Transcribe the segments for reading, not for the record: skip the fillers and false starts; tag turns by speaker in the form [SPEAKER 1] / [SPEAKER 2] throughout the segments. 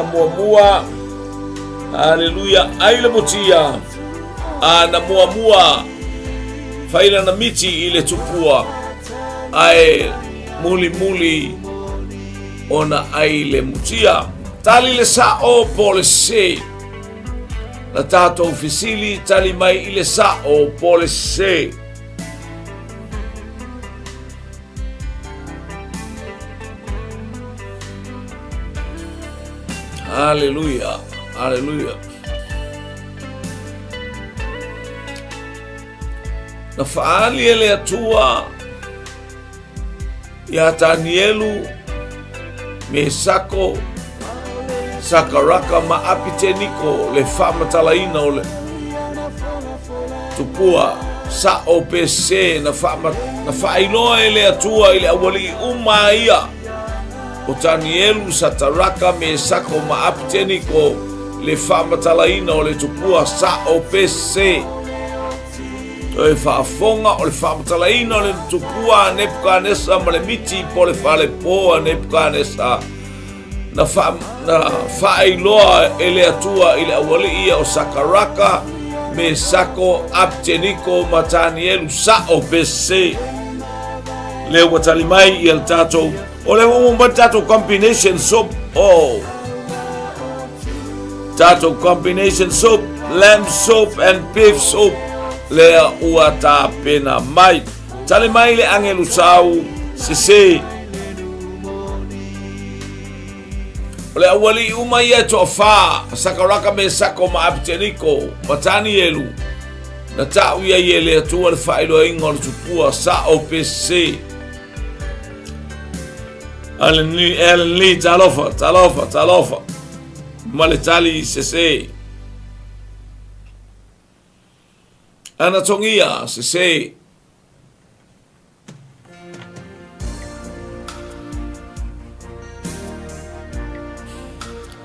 [SPEAKER 1] Muamua, Aleluia, ai le mutia, a na muamua, fai lana miti i le tupua, ae mulimuli ona ai le mutia. Tali le sa'o po o le sesē. Na tātou fesili, tali mai i le sa'o po o le sesē. Haleluia, haleluia. Na whaali e le Atua iā Tanielu, Mesako, Sakaraka ma Apiteniko le faamatalaina o le tupua sa'o pe sesē na, faama, na faailoa e le Atua i le aualii uma ia o Tanielu, Sataraka, Mesako ma Apiteniko le faamatalaina o le tupua sa'o pe sesē. Toe faafofoga o le faamatalaina o le tupua a Nepukanesa ma le miti po o le falepo a Nepukanesa na, fa, na faailoa e le Atua i le aualii ia o Sakaraka, Mesako, Abteniko ma Tanielu sa'o pe sesē. Lea ua tali mai ia le tatou o le ua mai tatou combination soup. Oh. Tatou combination soup, lamb soup and beef soup lea ua tapena mai. Tali mai le angelu sau sese. O le aualii uma ia e toafā, Sakaraka Mesako ma Abiteniko ma Tanielu, na ta'u i ai e le Atua le faailoaina o le tupua sa'o pe sese. Alan Lee, Alan Lee, talofa, talofa, talofa. Ma le tali sese. Ana tongia sese.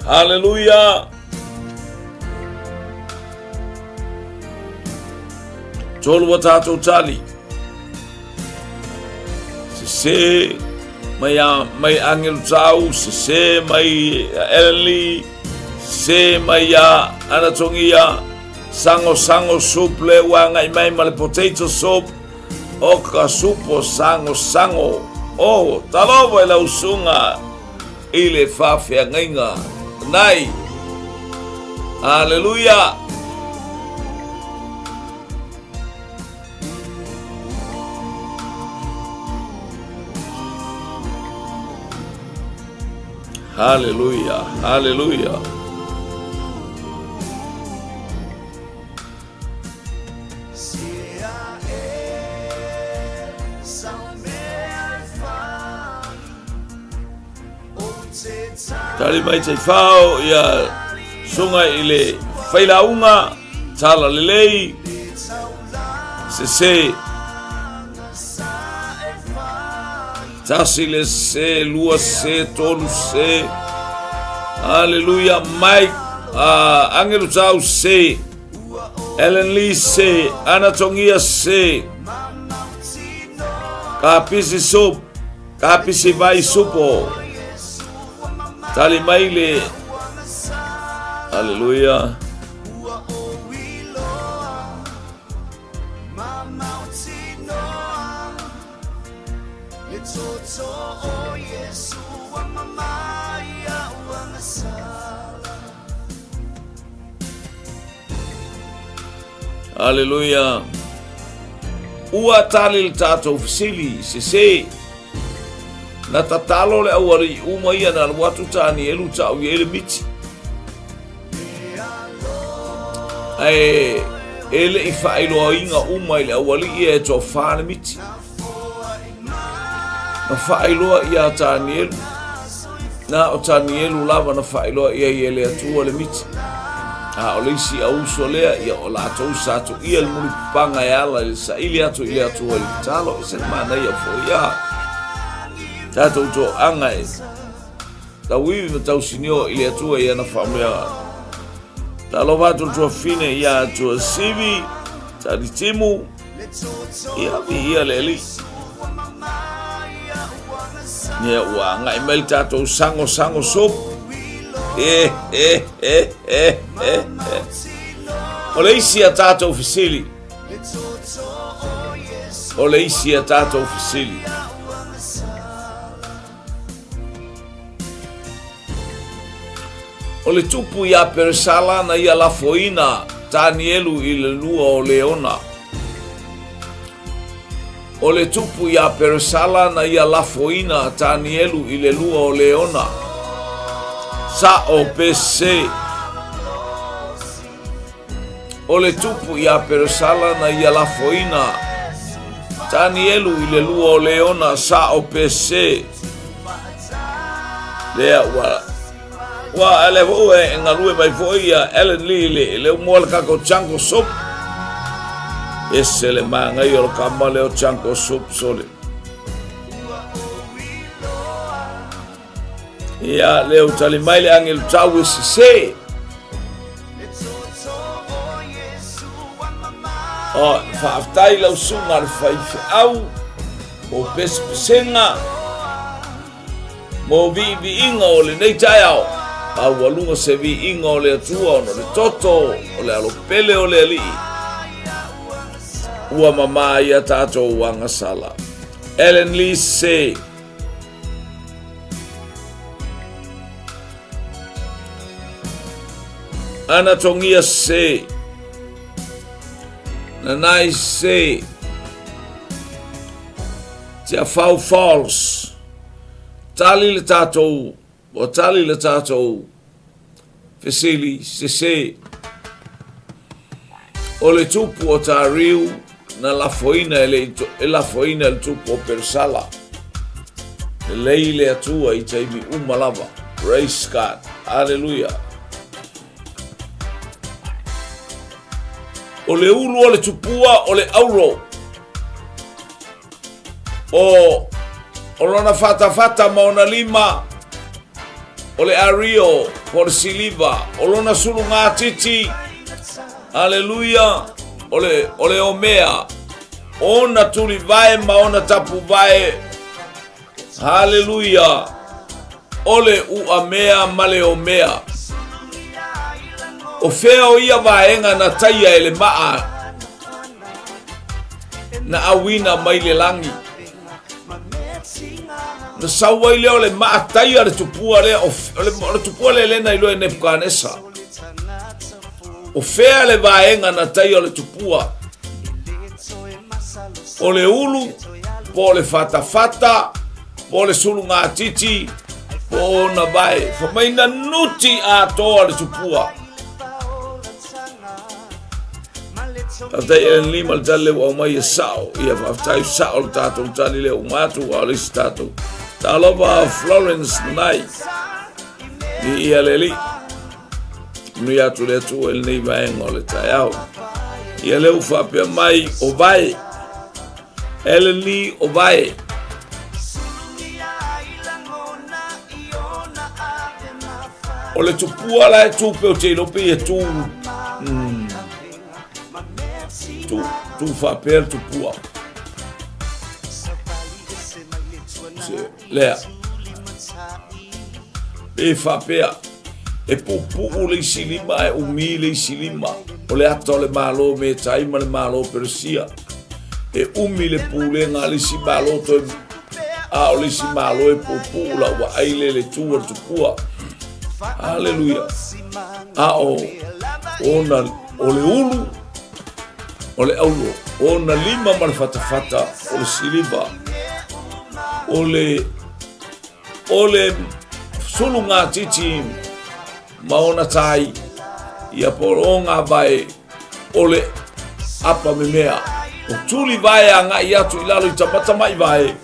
[SPEAKER 1] Hallelujah. Tolu a tātou tali. Sese mai a mai Angel Tau, sese mai Ellen sese mai a Anatongia, sango sango soup le ua ngai mai ma le potato soup, o ka supo sango sango. Oh, talofa i lau usuga i le faafeagaiga nai. Aleluia! Haleluia, haleluia. Tali mai te whao ia sunga i le whailauga, tala lelei, sese. Tasi le se, lua se, tolu se. Hallelujah, Mike, uh, Angelo Tau se, Ellen Lee se, Ana Tongia se, Kapisi Soup, Kapisi Vai Supo, Tali mai le, Hallelujah. Aleluia. Ua tali le tātou fesili, sese. Na tatalo le aualii uma ia na alu atu Tanielu ta'u i ai le miti. Ae e le i faailoaina uma i le aualii ia e toafā le miti. Na faailoa ia Tanielu. Na o Tanielu lava na faailoa i ai e le Atua le miti. A o le isi auso lea, ia o latou sa tuia le mulipapaga e ala i le saili atu i le Atua i le tatalo, e se manaia foi ia. Tatou toaga e tauivi ma tausinio i le Atua i ana faamanuiaga. Talofa atu le tuafafine ia Tuasivi, Talitimu, ia viia le Alii. Ia ua agai mai le tatou sango sango soup. O le isi a tātou fesili. O le isi a tātou fesili. O le tupu iā Peresala na ia lafoina Tanielu i le lua o Leona. O le tupu iā Peresala na ia lafoina Tanielu i le lua o Leona. Sa'o pe sese. O le tupu iā Peresala na ia lafoina Tanielu i le lua o Leona. Sa'o pe sese. Lea ua Ua a lea foi ua e galue mai foi ia Ellen Lee i le umoa le tatou Jungle Soup. Ese le manaia o le kama lea o Jungle Soup sole. Ia, lea ua tali mai le agelu tau e sese. O, faafetai lau susuga le faifeau mo pesepesega. Mo viiviiga o lenei taeao, maualuga se viiga o le Atua ona o le toto o le alo pele o le Alii ua mamā ai a tatou agasala. Ellen Lee Se. Ana Tongia Se. Nanai Se. Tiafau Falls. Tali le tatou, ua tali le tatou fesili sese. O le tupu o Tariu na lafoina e le, e lafoina e le tupu o Persala. Lelei le Atua i taimi uma lava. Praise God. Hallelujah. O le ulu o le tupua o le auro. O, o lona fatafata ma ona lima, o le ario, po o le siliva, o lona sulugatiti, aleluia, o le, o le omea, ona tulivae ma ona tapuvae, haleluia, o le uamea ma le omea. O fea o ia vaega na taia e le maa na auina mai le lagi. Na sau ai lea o le maa taia le tupua lea, o, o, le, o le tupua lea lena i loe Nebukanesa. O fea le vaega na taia o le tupua? O le ulu, po o le fatafata, po o le sulugatiti, po o ona vae. Fa mai na nuti atoa le tupua. Faafetai Ellen Lee ma le tali lea ua aumai e sao. Ia faafetai sao le tatou tali lea uma atu a o le isi tatou. Talofa Florence Nanai. I ia le alii. Nui atu le Atua i lenei vaega o le taeao. Ia lea ua faapea mai o vae. Ellen Lee o vae. O le tupua la e tu pe o te iloa pe ia tu mm, tu, tu faapea le tupua. Se, lea. Pe faapea, e puupuu le isi lima ae umi le isi lima. O le ata o le Malo Metai ma le Malo Peresia. E umi le pulega a le isi Malo toe a o le isi Malo e puupuu la ua ai le le tu o le tupua. Aleluia. A o ona o le ulu o le auro, ona lima ma le fatafata o le siliva, o le O le sulugatiti ma ona tai, ia po o ngā vae o le apa memea. O tuli vae agai atu i lalo i tamatamai vae.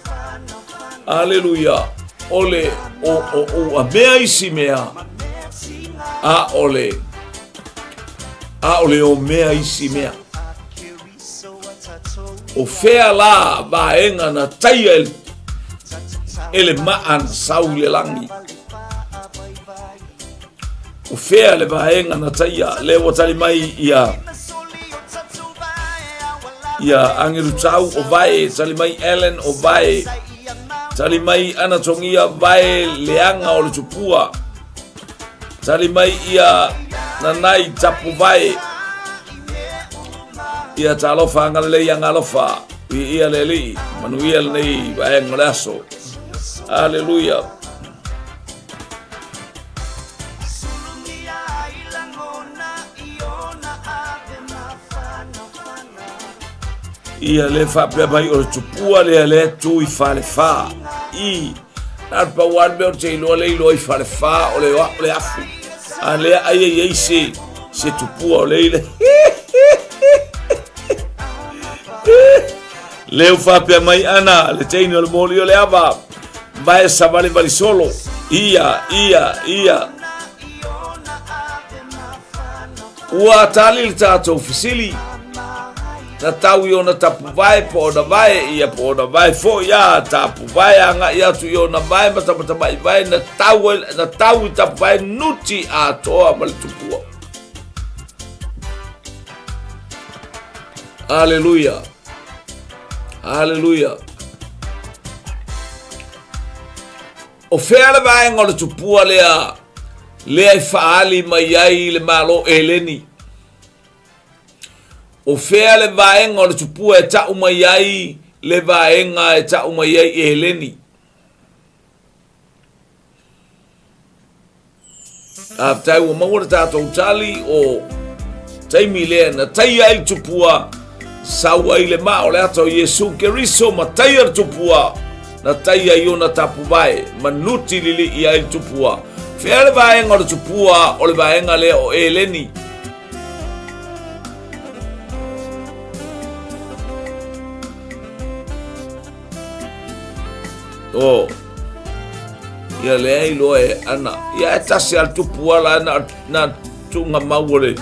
[SPEAKER 1] Aleluia. O le o o o a mea isi mea. A o le a o le o mea isi mea. O fea la vaega na taia e le maa na sau i le lagi? O fea le vaega na taia? Lea ua tali mai ia ia Angelu Tau o vae, tali mai Ellen o vae, tali mai Anatongia vae leaga o le tupua. Tali mai ia nanai tapuvae. Ia talofa agalelei agalofa. Viia le Alii, manuia lenei vaega o le aso. Aleluia. Ia le faapea mai o le tupua lea lea tu i Falefa. I, na o le pau lava le mea ou te iloa le iloa i Falefa o le o le afu. A lea ai e i ai se, se tupua o le ile. Leu faapea mai ana le teine o le moli o le ava. Vae savalivali solo. Ia, ia, ia. Ua tali le tatou fesili. Na tau i ona tapuvae po ona vae ia po ona vae foi a tapuvae agai atu i ona vae ma tamatamai vae na tau, na tau i tapuvae nuti atoa ma le tupua. Aleluia. Aleluia. O fea le vaega o le tupua lea lea e faaali mai ai le Malo Eleni? O fea le vaega o le tupua e tau mai ai le vaega e tau mai ai Eleni? Faafetai ua maua le tatou tali o taimi lea na taia ai le tupua sau ai le maa o le ata o Iesu Keriso ma taia le tupua na taia i ona tapuvae ma nuti lilii ai le tupua. Fea le vaega o le tupua o le vaega lea o Eleni? O. Ia lea iloa e ana. Ia e tasi a le tupu ala na, na tuuga mau o le,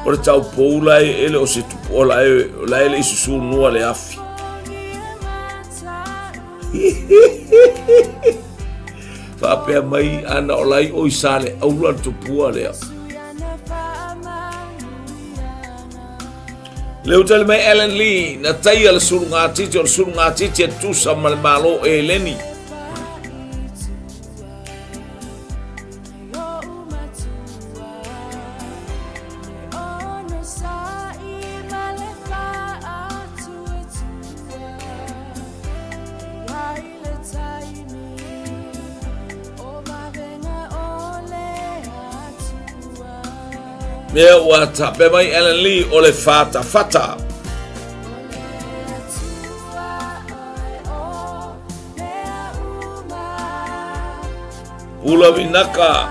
[SPEAKER 1] o le taupou la e, e le o se tupu o la e, o la e le i susunua le afi. Faapea mai ana o lai o i sa le aula le tupua lea. Le utali mai Ellen Lee, na taia le sulugatiti o le sulugatiti e tusa ma le Malo Eleni. Mea ua tape mai Ellen Lee o le whatawhata. Pula Vinaka.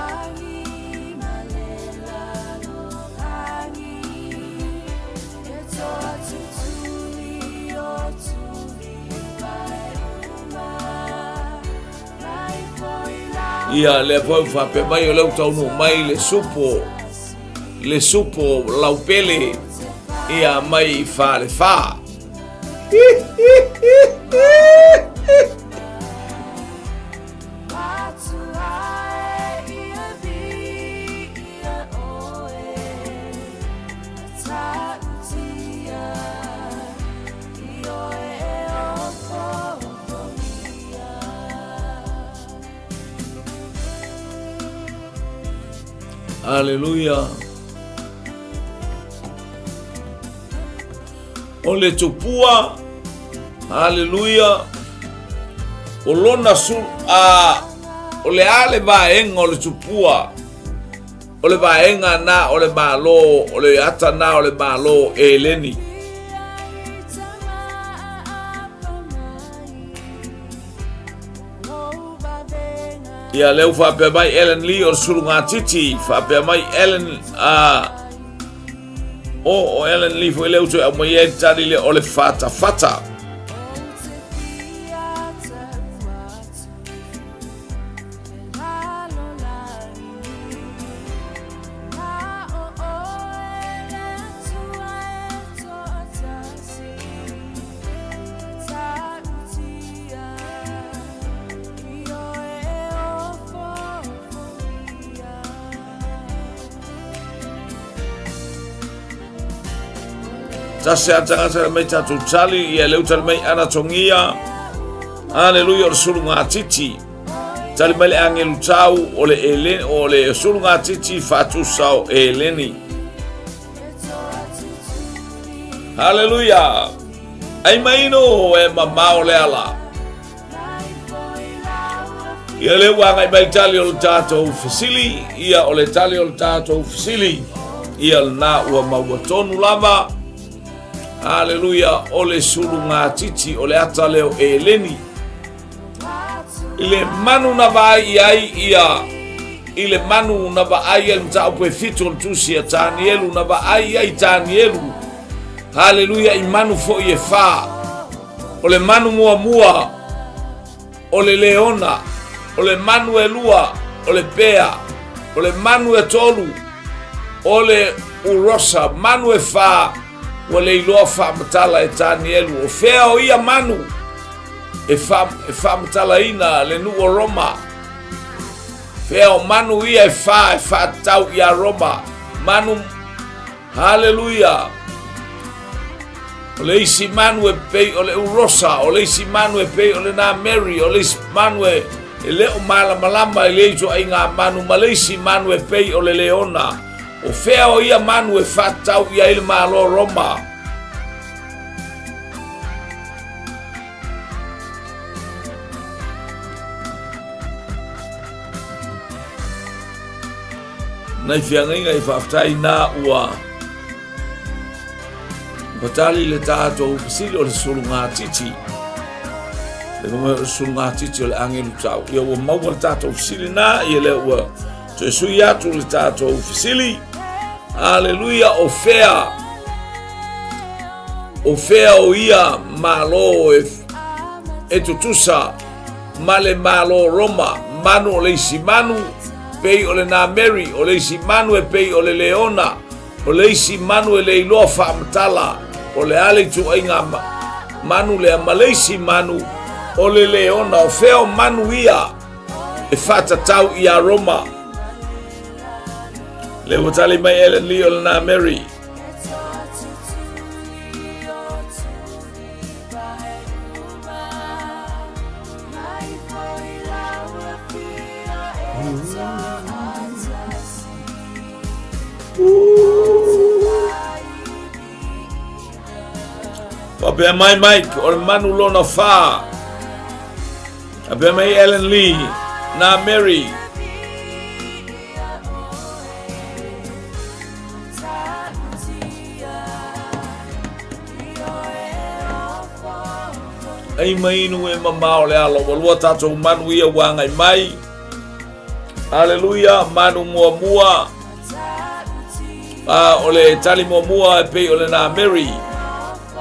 [SPEAKER 1] Ia, lea foi ua faapea mai o lea ua taunuu mai le supo, le supo laupele, ia mai i Falefa. Aleluia. O le tupua, aleluia, o lona su, a, o le a le vaega o le tupua, o le vaega na o le Malo, o le ata na o le Malo Eleni. Ia lea ua faapea mai Ellen Lee o le sulugatiti, faapea mai Ellen a o o Ellen Lee foi lea ua toe aumai ai le tali lea o le fatafata. Tasi a tangata mai tātou tali, ia leu tali mai ana tongia. Aleluia o le sulu ngā titi. Tali mai le agelu tau o le eleni, o le sulugatiti faatusa o eleni. Haleluia! Ai maino e mamao le ala. Ia le ua agai mai tali o le tatou fesili, ia o le tali o le tatou fesili, ia lena ua maua tonu lava. Haleluia, o le sulugatiti o le ata lea o eleni. I le manu na vaai i ai ia i le manu na vaai ai le mataupu e fitu o le tusi a Tanielu na vaai ai Tanielu haleluia i manu foi e fā o le manu muamua o le leona o le manu e lua o le pea o le manu e tolu o le urosa manu e fā ua le iloa faamatala e Tanielu o fea o ia manu e, fa, e faamatalaina le nuu o Roma. Fea o manu ia e fā e faatatau iā Roma. Manu, haleluia! O le isi manu e pei o le urosa, o le isi manu e pei o le nā Mary, o le isi manu e, e le o malamalama i le ituaiga manu, ma le isi manu e pei o le leona. O fea o ia manu e faatatau i ai le Malo o Roma? Nai feagaiga i faafetai nā ua Patali le tātou fesili o le sulugatiti. Le mai o le sulugatiti o le angelu tau. Ia ua maua le tātou fesili nā, ia lea ua toe sui atu le tātou fesili. Aleluia, o fea O fea o ia Malo e, e tutusa ma le Malo Roma, manu o le isi manu, pei o le nā Mary, o le isi manu e pei o le Leona, o le isi manu e le iloa faamatala, o le a le ituaiga manu lea, ma le isi manu o le Leona. O fea o manu ia e faatatau iā Roma? Lea ua tali mai Ellen Lee o le nā Mary. Faapea mai Mike, o le manu lona fā. Faapea mai Ellen Lee, nā Mary. Ai mai inu e mamao le alo, ua lua tātou manu ia ua agai mai. Aleluia, manu muamua. A, o le tali muamua e pei o le nā Mary.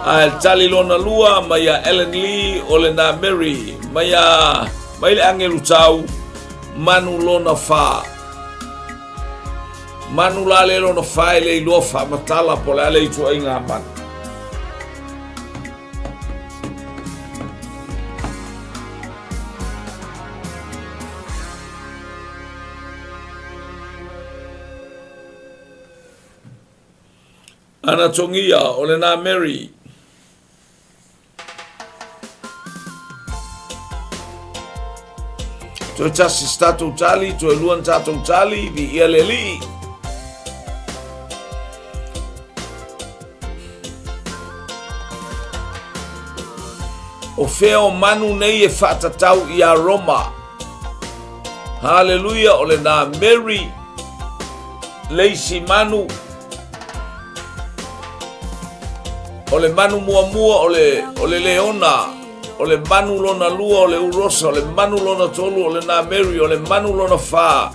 [SPEAKER 1] A e tali lona lua mai a Ellen Lee o le nā Mary. Mai a, mai le angelu tau, manu lona whā. Manu la le lona whae le iloa whaamatala po le ale ituaiga manu. Ana tongia o le nā Mary. Toe tasi se tatou tali, toe lua ni tatou tali, viia le Alii. O fea o manu nei e faatatau iā Roma? Haleluia, o le nā Mary, le isi manu, O le manu muamua o le, o le leona, o le manu lona lua o le urosa, o le manu lona tolu o le nā Mary, o le manu lona fā.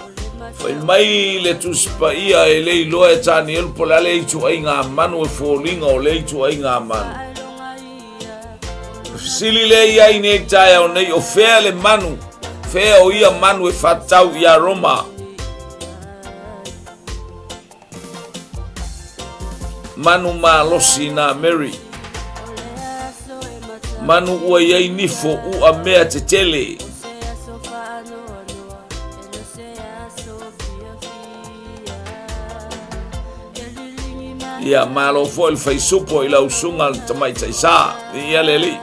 [SPEAKER 1] Fai mai le Tusi Paia e le iloa e Tanielu po o le a le ituaiga manu e foliga o le ituaiga manu. Fesili lea i ai nei taeao nei, o fea le manu, fea o ia manu e faatatau iā Roma? Manu malosi nā Mary. Manu ua i ai nifo ua mea tetele. Ia, malo foi le faisupo i lau susuga le tamaitai sa. Ia le alii.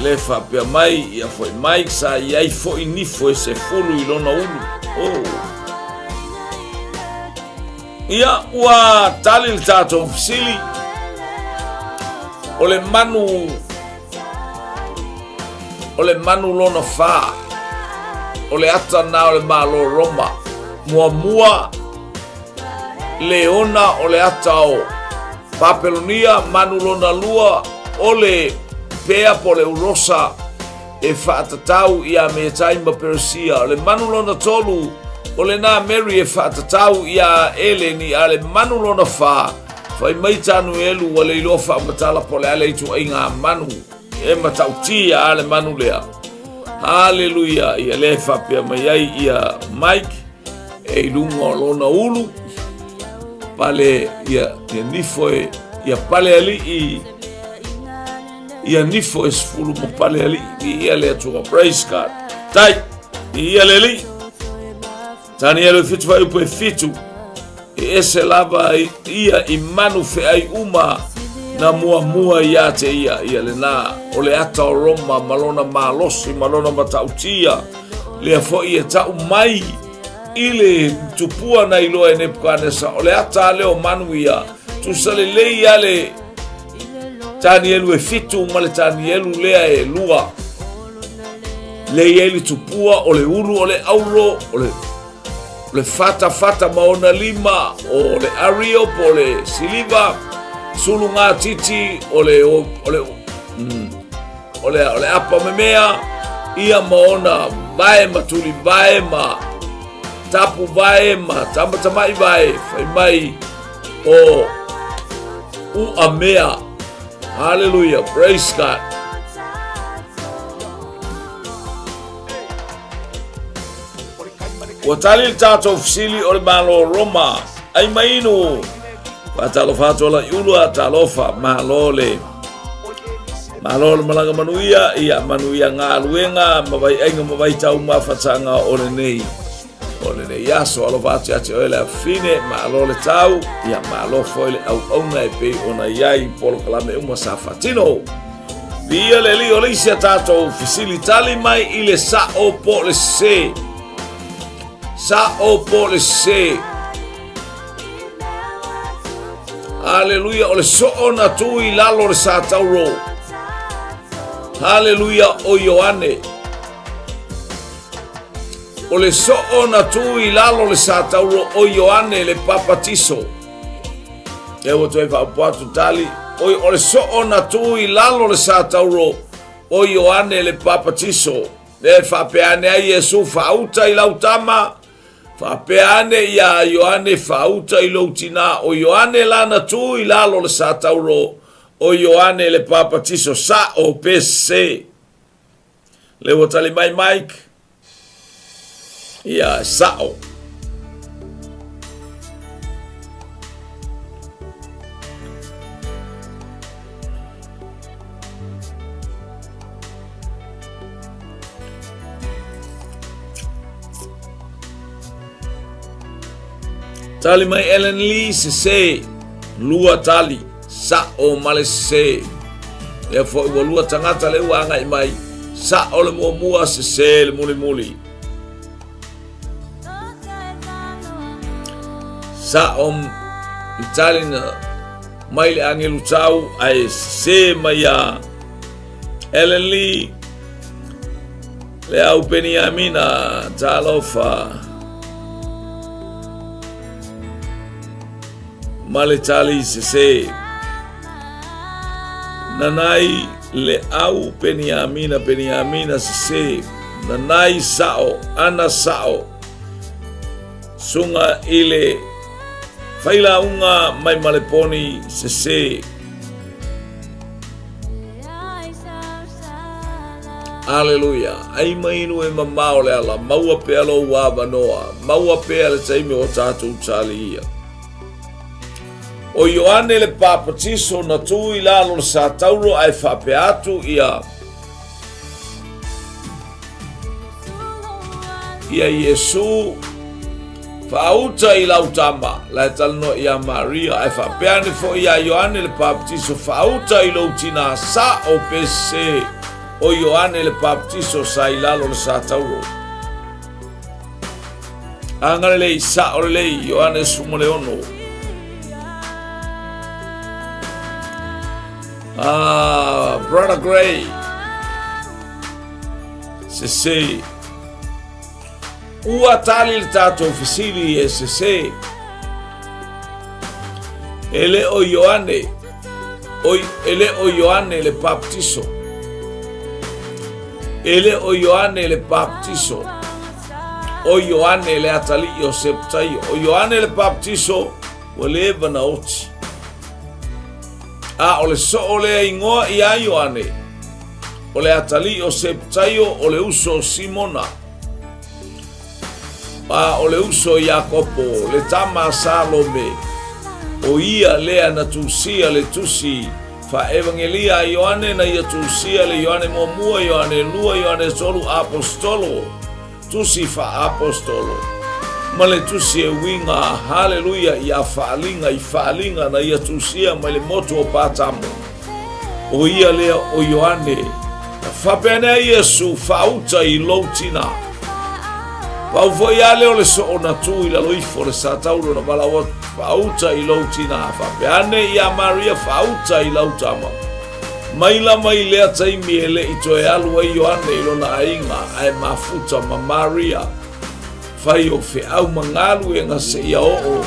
[SPEAKER 1] Le faapea mai ia foi mai sa i ai foi nifo e sefulu i lona ulu. Oh. Ia, ua tali le tatou fesili. O le manu o le manu lona whā o le ata nā o le Malo Roma. Muamua leona o le ata o Papelonia, manu lona lua o le pea po le urosa e faatatau iā Metai ma Peresia. O le manu lona tolu, o lenā Mary e faatatau iā Eleni, a le manu lona whā, fai mai Tanuelu ua le iloa faamatala po o le a le ituaiga manu e matautia a le manu lea. Haleluia, ia lea e faapea mai ai ia Mike e i luga o lona ulu, pale ia, ia nifo e, ia pale alii Ia nifo e sefulu ma pale alii. Viia le Atua. Praise God. Tai. Viia le Alii. Tanielu e fitu fuaiupu e fitu. E ese lava ia i manu feai uma na muamua ia te ia. Ia lenā o le ata o Roma ma lona malosi ma lona matautia. Lea foi e tau mai i le tupua na iloa e Nebukanesa o le ata lea o manu ia. Tusa lelei a le Tanielu e fitu ma le Tanielu lea e lua. Le i ai le tupua o le ulu o le auro, o le, o le fata fata ma ona lima, o le ario po o le siliva, sulu ngā titi o le, o, o le, mm, o le, o le apa memea, ia ma ona vae ma tuli vae ma tapu vae ma tamatamai vae, fai mai o Uamea. Hallelujah. Praise God. Ua tali le tatou fesili o le Malo Roma. Ai mainu. Faatalofa atu ala i ulu a talofa. Malo le. Malo le malaga manuia. Ia manuia galuega ma vaiaiga ma vaitau mafatanga o lenei. O lenei aso alofa atu ia te oe le afafine, malo le tau, ia malo foi le auauna e pei ona i ai polokalame uma sa faatino. Viia le Alii o le isi a tatou fesili tali mai i le sa'o po o le sesē. Sa'o po o le sesē. Aleluia, o le soo na tu i lalo o le satauro. Aleluia, o Ioane. O le soo na tu i lalo le satauro o Ioane le Papatiso. E ua toe faaopo atu tali. Oi, o le soo na tu i lalo le satauro o Ioane le Papatiso. E faapea ane ai Iesu faauta i lau tama, faapea ane ia Ioane faauta i lou tinā. O Ioane lana tu i lalo le satauro o Ioane le Papatiso. Sa'o pe sese. Le ua tali mai Mike. Ia, sa'o. Tali mai Ellen Lee, sese. Lua tali. Sa'o ma le sesē. Lea foi ua lua tagata lea ua agai mai, sa'o le muamua, sesē le mulimuli. Sa'o le tali na mai le agelu tau ae sesē mai iā Ellen Lee le au Peniamina talofa. Ma le tali sese. Nanai le au Peniamina, Peniamina sese. Nanai sao, ana sao. Sunga i le failauga mai Maleponi sese. Aleluia. Ai mai inu e mamao le ala, maua pea lou avanoa, maua pea le taimi o tatou tali ia. O Ioane le Papatiso na tu i lalo le satauro ae faapea atu ia ia Iesu faauta i lau tama la e talanoa ia Maria ae faapea ane foi ia Ioane le Papatiso faauta i lou tina sa'o pe sese. O Ioane le Papatiso sa i lalo o le satauro. Agalelei, sao lelei, Ioane 16. Ah, Brother Gray. Sese. Ua tali le tatou fesili e sese. E le o Ioane, oi, e le o Ioane le baptiso. E le o Ioane le baptiso. O Ioane le atalii o Septaio. O Ioane le baptiso ua leva na oti. A o le soo lea igoa ia Ioane, o le atalii o Septaio o le uso o Simona. A o le uso o Iakopo, le tama a Salome, o ia lea na tusia le tusi faaevagelia a Ioane na ia tusia le Ioane muamua, Ioane lua, Ioane tolu, Aposetolo, tusi faaapostolo, ma le tusi e uiga a Haleluia ia Faaliga i Faaliga na ia tusia mai le motu o Patamo. O ia lea o Ioane, na faapea ane ai Iesu, Faauta i lou tina. Pau foi a lea o le soo na tu i lalo ifo o le satauro na valaau atu, Faauta i lou tina. Faapea ane ia Maria, Faauta i lau tama. Mai lava i lea taimi e le i toe alu ai Ioane i lona aiga ae mafuta ma Maria, fai o feau ma galuega seia oo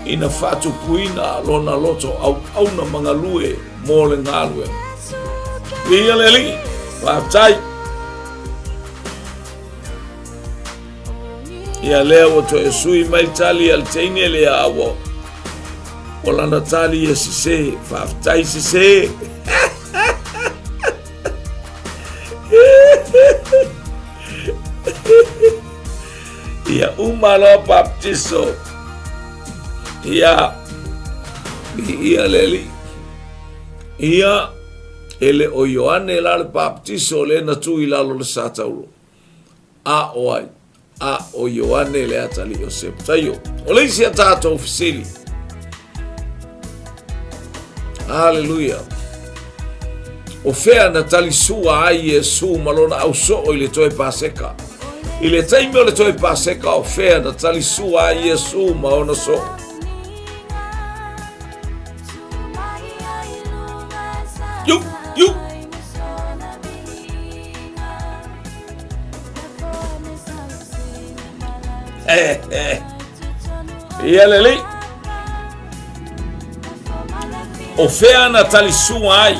[SPEAKER 1] ina faatupuina lona loto auauna ma galue mo le galuega. Viia le Alii! Faafetai! Ia lea ua toe sui mai tali a le teine lea a ua o lana tali e sese. Faafetai sese. Ia uma loa baptiso. Ia, ia le Alii. Ia, e le o Ioane la le baptiso le na tu i lalo le satauro. A o ai? A o Ioane le atalii o Septaio. O le isi a tatou fesili. Haleluia. O fea na talisua ai Iesu ma lona ausoo i le toe Paseka? I le taimi o le toe Paseka, o fea na talisua ai Iesu ma ona soo? Iu, iu. Ia lelei. O fea na talisua ai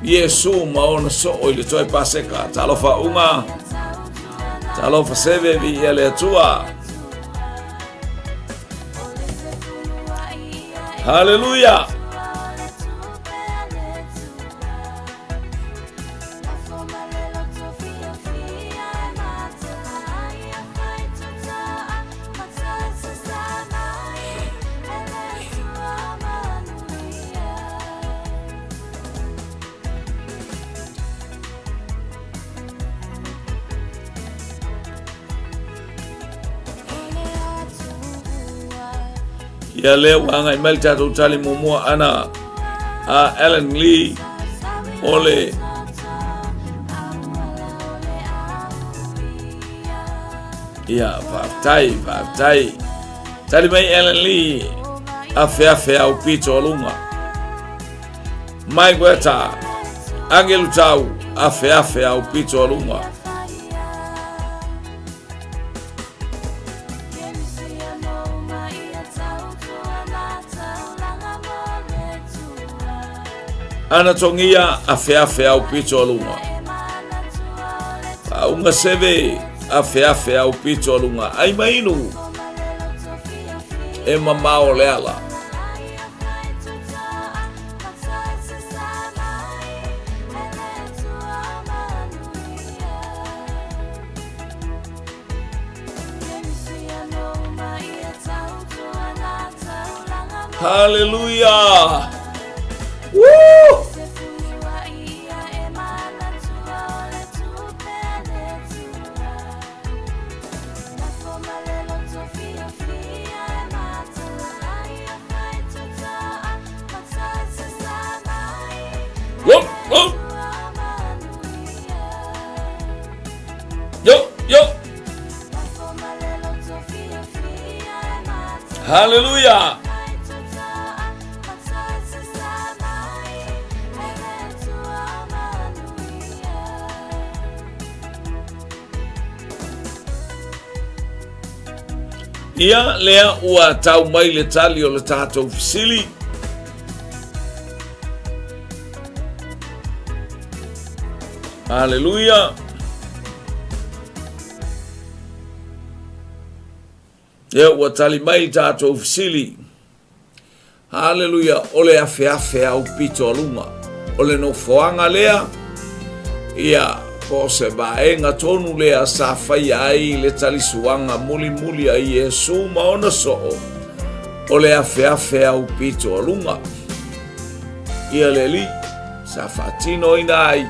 [SPEAKER 1] Iesu ma ona soo i le toe Paseka. Talofa unga, talofa seve vi ia le Atua. Haleluia! Ia lea ua agai mai le tatou tali muamua ana a Alan Lee o le Ia, faafetai, faafetai. Tali mai Alan Lee, afe afe au pito o lunga. Mike Weta, Angelu Tau, afe afe au pito o lunga. Ana tongia afeafe au pito a lunga. Faauga seve afeafe au pito a lunga. Ai mainu e mamao le ala. Hallelujah! Woo! Yo, yo. Hallelujah. Ia lea ua tau mai le tali o le tatou fesili. Haleluia. Ia ua tali mai le tatou fesili. Haleluia, o le afeafe au pito a luga. O le nofoaga lea, ia, po o se vaega tonu lea sa faia ai le talisuaga mulimuli a Iesu ma ona soo, o le afeafe au pito a luga. Ia le Alii, sa faatinoina ai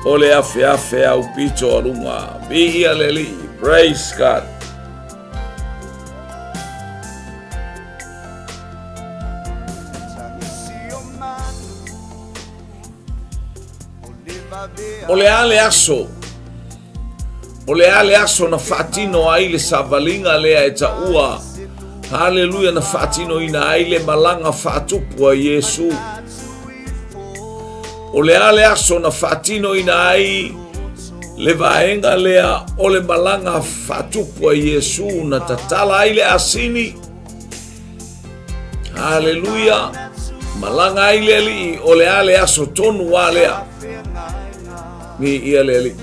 [SPEAKER 1] o le afeafe au pito a luga. Viia le Alii, praise God. O le a le aso? O le a le aso na faatino ai le savaliga lea e taua? Haleluia na faatinoina ai le malaga faatupu a Iesu. O le a le aso na faatinoina ai le vaega lea o le malaga faatupu a Iesu na tatala ai le asini? Haleluia! Malaga ai le Alii, o le a le aso tonu a lea? Mi ia le Alii.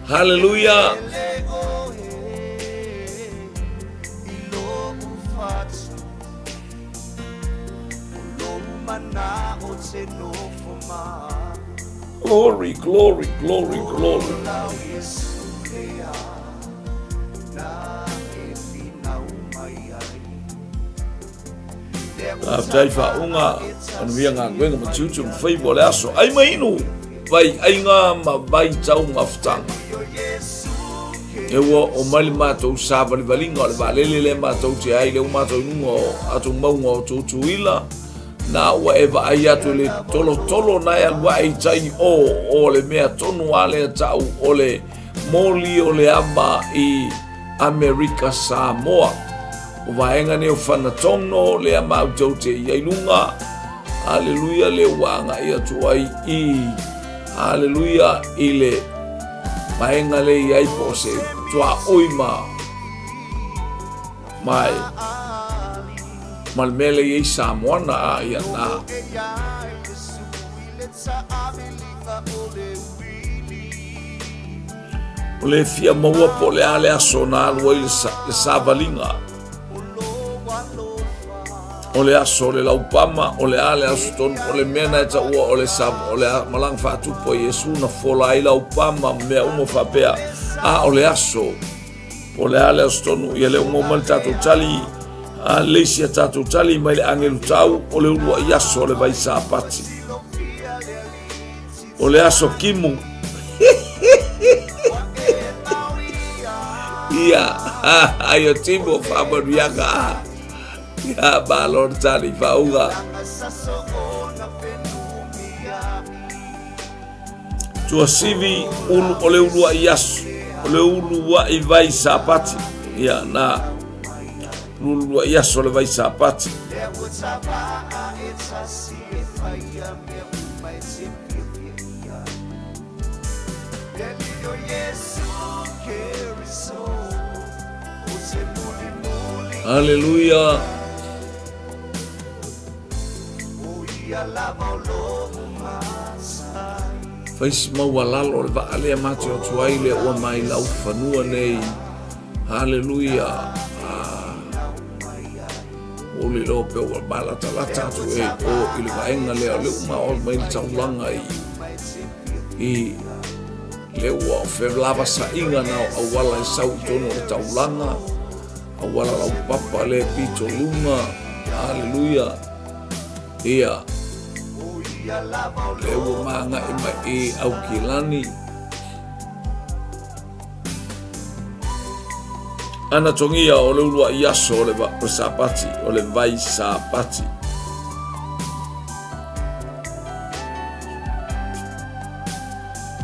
[SPEAKER 1] Haleluia! Glory, glory, glory, glory. Faafetai faauga manuia galuega ma tiute ma faiva o le aso. Ai ma inu, vai aiga ma vai tau mafutaga. E ua o mai le matou savalivaliga o le vaalele lea matou te ai lea ua matou i luga o atu mauga o Tutuila. Na ua e vaai atu i le tolotolo na e alu ae i tai o o le mea tonu a lea tau o le moli o le ama i Amerika Samoa. O vaega nei o Fanatogo lea matou te i ai luga. Aleluia le ua agai atu ai i Aleluia i le vaega le i ai po o se tuaoi ma mai ma le mea le i ai Samoana a ia nā. O le fia maua po o le a le aso na alu ai le savaliga. O le aso o le laupama, o le a le aso tonu, o le mea na e taua o le sa, o le malaga faatupu a Iesu na fola ai laupama ma mea uma faapea. A o le aso, o le a le aso tonu, ia le uma mai le tatou tali, a le isi a tatou tali mai le agelu tau, o le uluai aso o le vai sapati. O le aso kimu. Ia, ai o timo whaamanuiaga. Ia, malo le tali whaunga. Tuasivi ulu, o le ulua i aso, o le ulua i vai sapati. Ia, nā, lulua i aso le vai sapati. Aleluia. Fai si maualalo le vaa lea matou atu ai lea ua mai lau fanua nei. Haleluia. Ah. Ua le iloa pe ua malatalata atu e o i le vaega lea o le uma o mai le taulaga i i le ua o felavasaiga na o auala e sau i tonu o le taulaga auala laupapa le pito luga haleluia ia le ua magai mai i Aukilani Anatongia o le uluai aso o le Sapati, o le vai Sapati.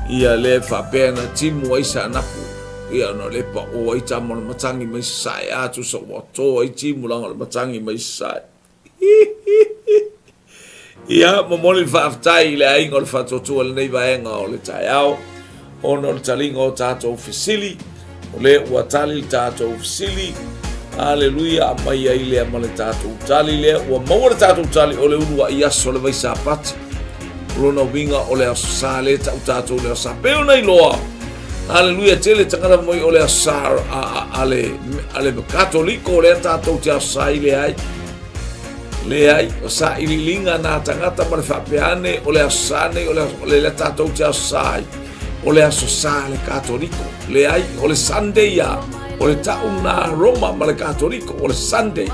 [SPEAKER 1] Ia lea e faapea na timu ai Saanapu, ia ona o lea e pao ai tama o le matagi mai Sasae, a tusa ua to ai timu leaga o le matagi mai Sasae. Ia, momoli le faafetai i le aiga o le Faatuatua i lenei vaega o le taeao, ona o le taliga o tatou fesili, o lea ua tali le tatou fesili, aleluia, aumai ai lea ma le tatou tali lea, ua maua le tatou tali o le uluai aso o le Vaisapati. O lona uiga o le Aso Sa lea e tau tatou le Aso Sa. Pei ona iloa, aleluia, tele tagata moi o le Aso Sa a, a, a, le, a le Katoliko lea tatou te Aso Sa i leai. Leai, o sailiiliga nā tagata ma le faapea ane o le Aso Sa nei, o le, o le lea tatou te Aso Sa ai. O le Aso Sa a le Katoliko. Leai, o le Sunday ia, o le tau nā Roma ma le Katoliko, o le Sunday.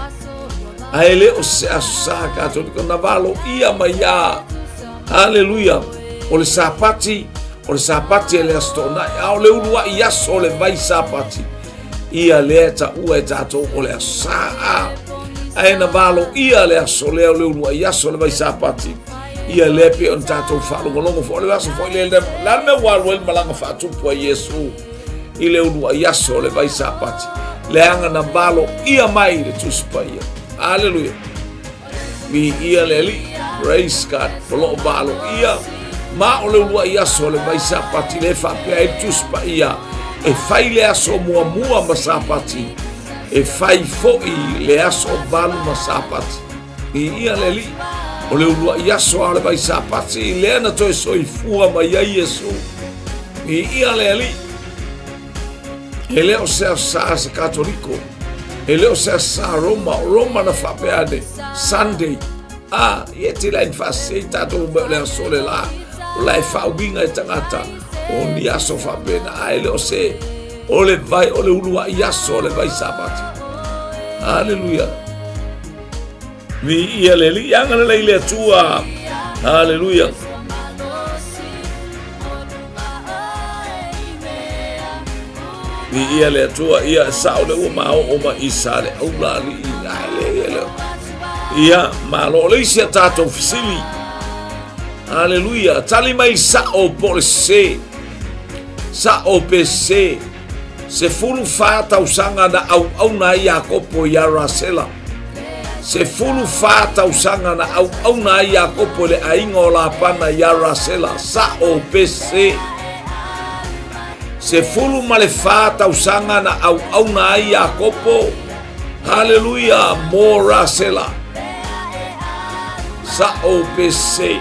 [SPEAKER 1] Ae le o se Aso Sa Katoliko, na valoia mai ia. Haleluia! O le Sapati, o le Sapati e le Aso Toonai, a o le uluai aso o le vai Sapati. Ia lea e taua e tatou o le aso sa a. Ae na valoia le aso lea o le uluai aso o le vai Sapati. Ia lea pei ona tatou faalogologo foi. O le aso foi lea, le a le mea ua alu ai le malaga faatupu a Iesu i le uluai aso o le vai Sapati. Leaga na valoia mai le Tusi Paia. Aleluia. Viia le Alii. Praise God. O lo o valoia ma o le uluai aso o le vai Sapati le faapea ai le Tusi Paia e fai le aso muamua ma Sapati, e fai foi le aso valu ma Sapati. Viia le Alii. O le uluai aso a o le vai Sapati lea na toe soifua mai ai Iesu. Viia le Alii. E le o se aso sa se Katoliko. E le o se aso sa Roma. O Roma na faapea ane, Sunday. A, ia te lai faasei tatou me o le aso le la. O la e faauiga e tagata. O ni aso faapena. A e le o se, o le vai, o le uluai aso o le vai Sapati. Haleluia. Viia le Alii, agalelei le Atua. Haleluia. Viia le Atua, ia e sao le ua maoo ma isa le aula alii ai le ia le. Ia, malo o le isi a tatou fesili. Aleluia, tali mai sao po le se. Sao pe se. 14 tausaga na auauna ai Iakopo iā Rasela. 14 tausaga na auauna ai Iakopo i le aiga o Lapana iā Rasela. Sao pe sese. 14 tausaga na auauna ai Iakopo, haleluia, mo Rasela. Sao pe sese.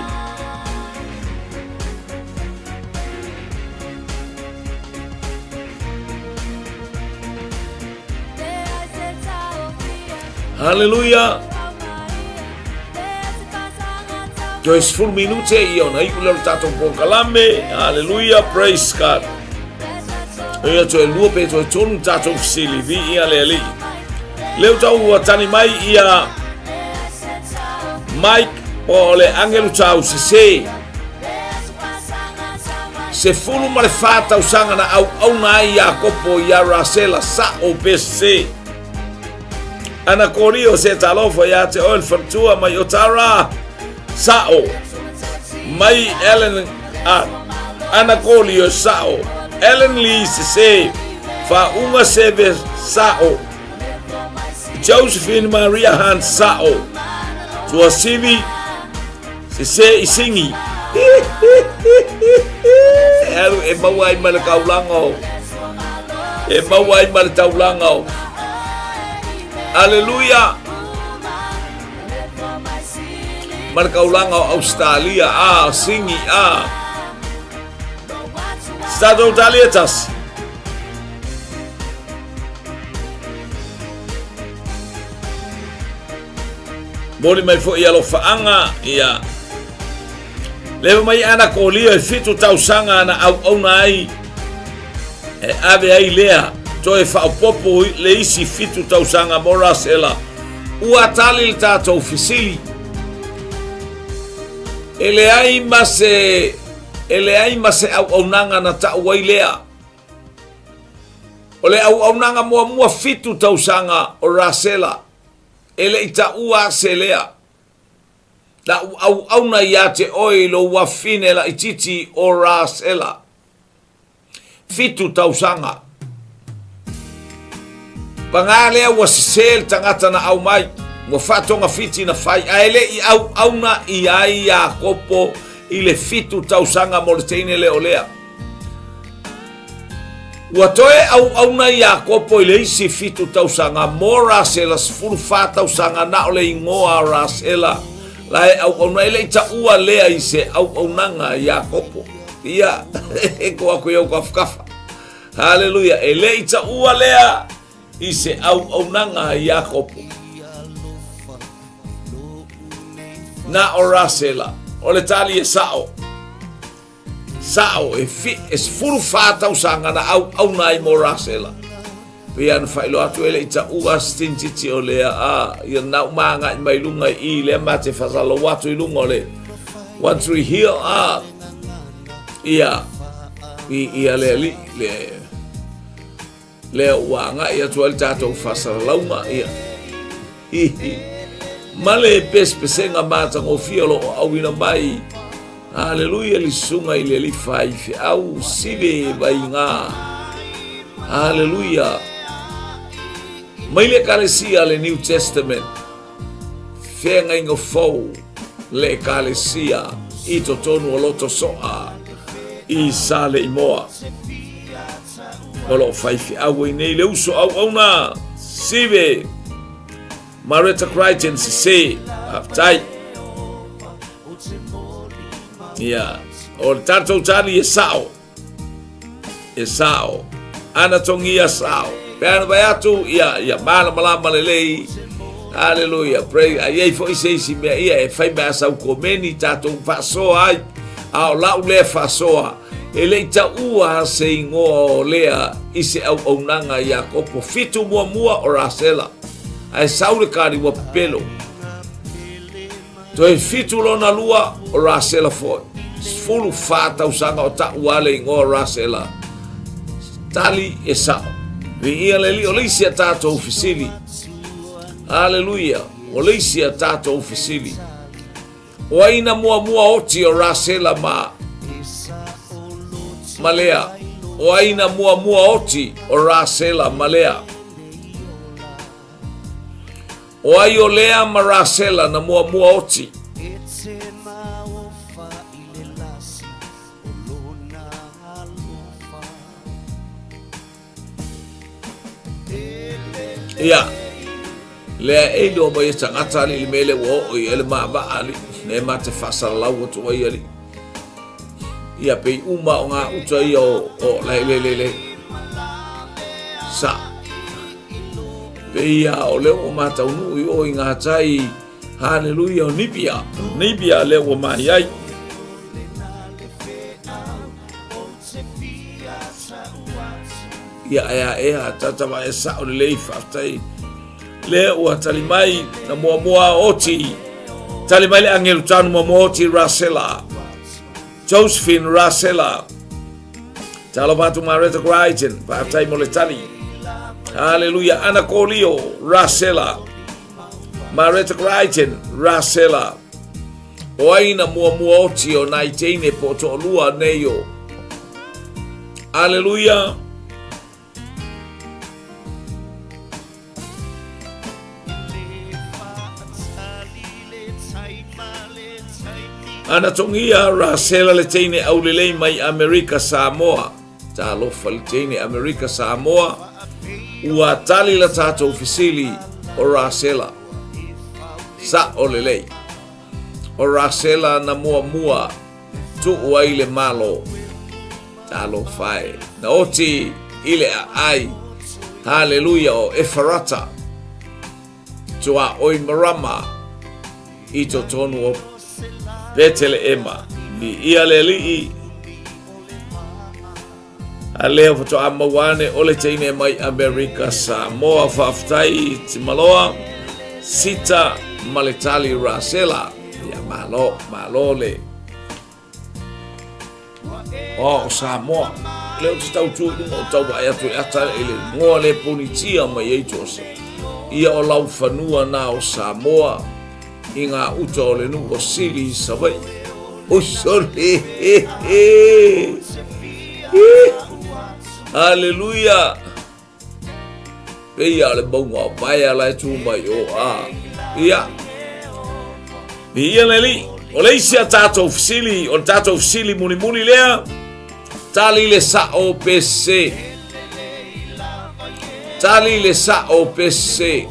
[SPEAKER 1] Haleluia! Toe 10 minute ia ona iu lea o le tatou polokalame. Haleluia, praise God. Ia toe lua pe toe tolu tatou fesili. Viia le Alii. Leu tau ua tani mai ia Mike po o le Angelu Tau Sese. 14 tausaga na auauna ai Iakopo iā Rasela, sa'o pe sese. Ana Korio se talofa iā te oe le faletua mai o Tara, sa'o. Mai Ellen a Ana Korio sa'o. Ellen Lee sese. Faauga Seve sa'o. Josephine Maria Hunt sa'o. Tuasivi Sese i singi. Alu e maua ai ma le kaulanga o. E maua ai ma le taulaga o. Aleluia. Ma le kaulanga o Australia. A, singi, a. Stato Italia tasi. Moli mai foi alofaaga ia leva mai ana kolia e fitu tausaga ana auauna ai e ave ai lea toe faaopoopo le isi fitu tausaga mo Rasela. Ua tali le tatou fesili. E leai ma se e leai ma se auaunaga na tau ai lea. O le auaunaga muamua fitu tausaga o Rasela. E le i taua ase lea. La'u auauna iā te oe i lou afine laitiiti o Rasela. Fitu tausaga. Paga lea ua sese le tagata na aumai, ua faatogafiti na fai, ae le i auauna i ai Iakopo i le fitu tausaga mo le teine lea o Lea. Ua toe auauna Iakopo i le isi fitu tausaga mo Rasela, 14 tausaga na o le igoa Rasela la e auauna, e le i taua Lea i se auaunaga Iakopo. Ia, e ko aku i au kafukafa. Haleluia, e le i taua lea i se auaunaga a Iakopo. Na o Rasela, o le tali e sao. Sao e, fi, e 14 tausaga na auauna ai mo Rasela. Pei ana faailoa atu e le i taua se tinititi o lea a ia na uma agai mai luga i i lea ma te fasalou atu i luga o le One Tree Hill a ia i ia le alii le lea ua agai atu ai le tatou faasalalauga ia hihi ma le pesepesega matagofie o lo o auina mai. Haleluia le susuga i le alii faifeau Sive Vaiga. Haleluia. Mai le Ekalesia le New Testament, feagaiga fou le Ekalesia i totonu o Loto Soa i Saleimoa. O lo o faifeau ai nei le uso auauna Sive Mareta Crichton sese, faafetai. Ia, o le tatou tali e sao. E sao. Ana tongia sao. Pe ana vai atu, ia, ia malamalama lelei. Haleluia. Pray. Ai ai foi se isi mea ia e fai mea sau komeni tatou faasoa ai. A o lau lea faasoa. E le i taua se igoa o Lea i se auaunaga Iakopo. Fitu muamua o Rasela. Ae sau le kali ua pepelo. Toe fitu lona lua o Rasela foi. 14 tausaga o taua le igoa o Rasela. Tali e sao. Viia le Alii, o le isi a tatou fesili. Aleluia, o le isi a tatou fesili. O ai na muamua oti o Rasela ma ma Lea? O ai na muamua oti o Rasela ma Lea? O ai o Lea ma Rasela na muamua oti? Ia, lea e iloa mai e tagata alii le mea lea ua oo i ai le maavaa alii, lea ma te faasalalau atu ai alii. Ia, pei uma o ngā uta ia o, o le, le, le, le. Sa. Pei ia o lea ua mataunuu i o i ngā tai, haleluia, o Nipia. Nipia lea ua mai ai. Ia ea ea tata wa e sao lelei faafetai lea ua tali mai na muamua oti tali mai le angelu tanu muamua oti Rasela Josephine Rasela talofa atu Mareta Crichton faafetai mo le tali. Haleluia. Ana Kolio Rasela Mareta Crichton Rasela O ai na muamua oti o nai teine po o toalua nei o. Aleluia. Ana tongia Rasela le teine aulelei mai Amerika Samoa. Talofa le teine Amerika Samoa. Ua tali la tatou fesili o Rasela. Sa o lelei. O Rasela na muamua tuu ai le Malo. Talofa e. Na oti i le aai. Haleluia o Efarata. Tuaoi marama i totonu o Peteleema. Viia le Alii. A lea faatoa maua ane o le teine mai Amerika Samoa. Faafetai Timaloa, Sita ma le Tali Rasela. Ia malo, malo le. Oh, o Samoa. Lea ou te tau tu i luga o tau vaai atu e ata i le ngoa le ponitia mai ai tosa. Ia o lau fanua na o Samoa i ngā uta o le nuu o Sili i Savaii. O sole, he, he. Haleluia! Pei a o le mauga o Paea la e tu mai o a. Ia. Viia le Alii. O le isi a tatou fesili, o le tatou fesili mulimuli lea, tali le sa'o pe sese. Tali le sa'o pe sese.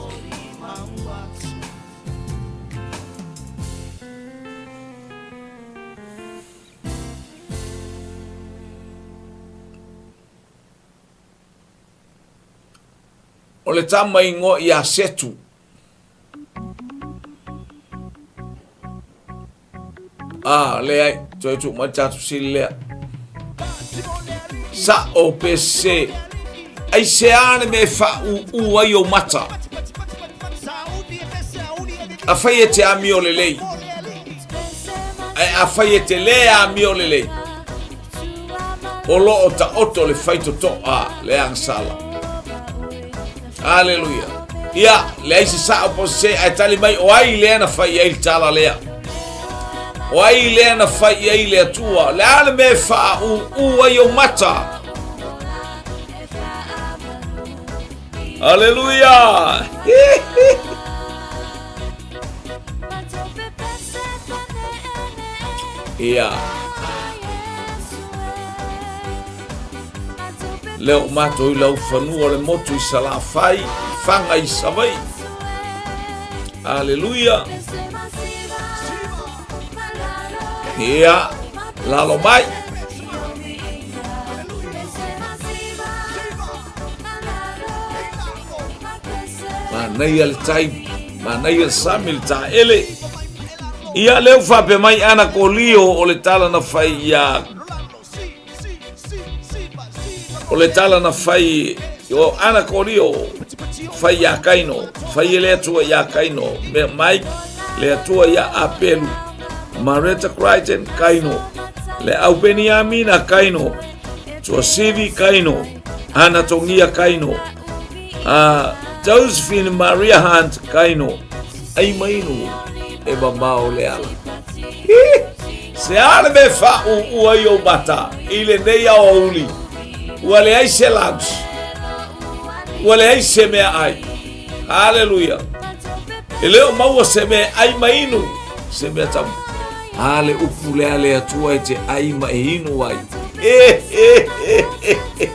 [SPEAKER 1] O le tama ingoa ia Setu. Ah, leai, toe tuu mai tatou sili lea. Sa'o pe sese. Aisea le mea e faaūū ai ou mata? Afai e te amio lelei, ae afai e te lē amio lelei, o lo o taoto le faitotoa le agasala. Aleluia. Ia, leai se sa'o po o se sese, ae tali mai, o ai lea na fai i ai le tala lea? O ai lea na fai i ai le Atua? Le a le mea e faaūū ai ou mata? Aleluia! Ia. Lea o matou i laufanua o le motu i Salafai, Faga i Savaii. Aleluia. Ia, lalo mai. Manaia le tai, manaia le sami, le taele. Ia, lea ua faapea mai Ana Kolio o le tala na fai ia O le tala na fai o Ana Kolio fai iā Kaino, fai e le Atua iā Kaino, mea mai le Atua iā Apelu, Mareta Crichton Kaino, le au Peniamina Kaino, Tuasivi Kaino, Ana Tongia Kaino, a Josephine Maria Hunt Kaino, ai mainu e mamao le ala. Se a le mea faaūū ai ou mata i lenei aoauli, ua leai se lunch, ua leai se meaai. Haleluia. E le o maua se mea ai ma inu, se mea tau. A le upu lea le Atua e te ai ma e inu ai. E, e, e, e, e.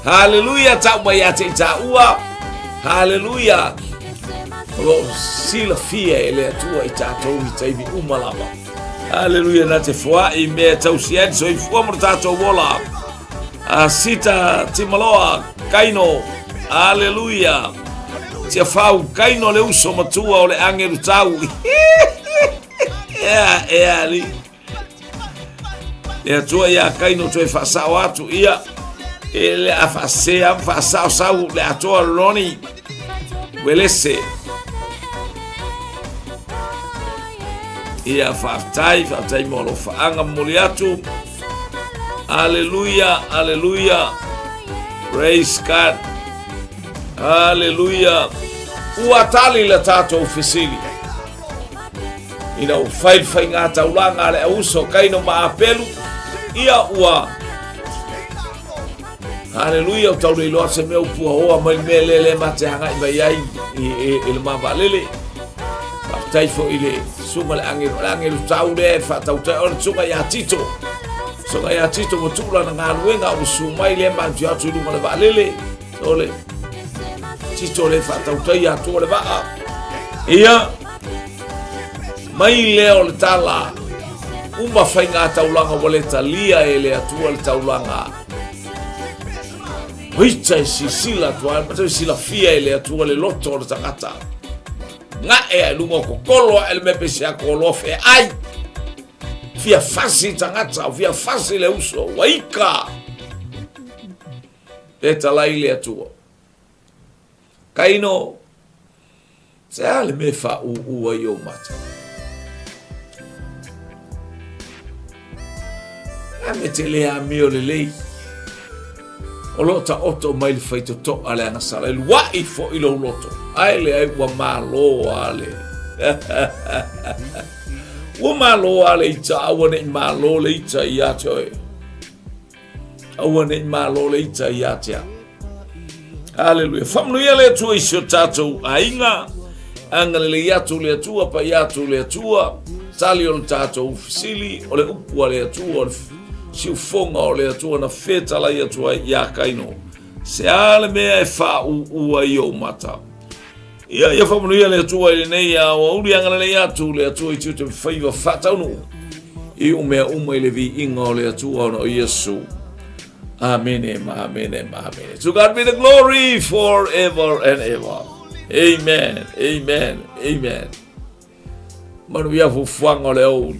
[SPEAKER 1] Haleluia, tau mai ia te i tāua. Haleluia. O lo o silafia e le Atua i tātou i taimi uma lava. Haleluia, na te foai mea tausi ai le soifua mo le tātou ola. A Sita Timaloa Kaino, haleluia. Tiafau Kaino le uso matua o le agelu tau. Ea, ea, ali. Le Atua ia Kaino toe faasao atu ia. E le a faasea, faasao sau le atoa Roni Welese. Ia faafetai, faafetai mo alofaaga momoli atu. Aleluia, aleluia. Praise God. Aleluia. Ua tali le tatou fesili. Ina ua fai le faiga taulaga a le auso Kaino ma Apelu, ia ua Haleluia, o tau le iloa se mea ua puaoa mai le mea lea lea ma te agai mai ai i, i, i le ma vaalele. Faafetai foi i le susuga le agelu, le agelu tau lea e faatautai o le susuga ia Tito. Susuga ia Tito ua tuu lana galuega ua susu mai lea ma atu i luga o le vaalele. O le Tito le faatautai atu o le vaa. Ia, mai lea o le tala, uma faiga taulaga ua le talia e le Atua le taulaga. Hoita e sisila atu ai, ma silafia e le Atua le loto o le tagata. Nga'e ai luga o kokolo ae le mea pe se ako loa feai. Fia fasi tagata, fia fasi le uso, ua ika. Pe talai le Atua. Kaino, se a le mea faaūū ai ou mata? A me te le amio lelei. O lo o taoto mai le faitotoa le agasala, e lua'i fo'i lou loto. Ae leai ua malo a le. Ua malo a le ita, aua ne'i malo le ita ia te oe. Aua ne i malo le ita ia te au. Aleluia. Faamanuia le Atua i si o tatou aiga. Agalelei atu le Atua, paia atu le Atua. Tali o le tatou fesili, o le upu a le Atua, o le siufoga o le Atua na fetalai atu ai ia Kaino. Se a le mea e faaūū ai ou mata? Ia, ia faamanuia le Atua i lenei aoauli, agalelei atu le Atua i tiute ma faiva faataunuu i mea uma i le viiga o le Atua ona o Iesu. Amene ma amene ma amene. To God be the glory forever and ever. Amen, amen, amen. Manuia fuafuaga o le aoauli.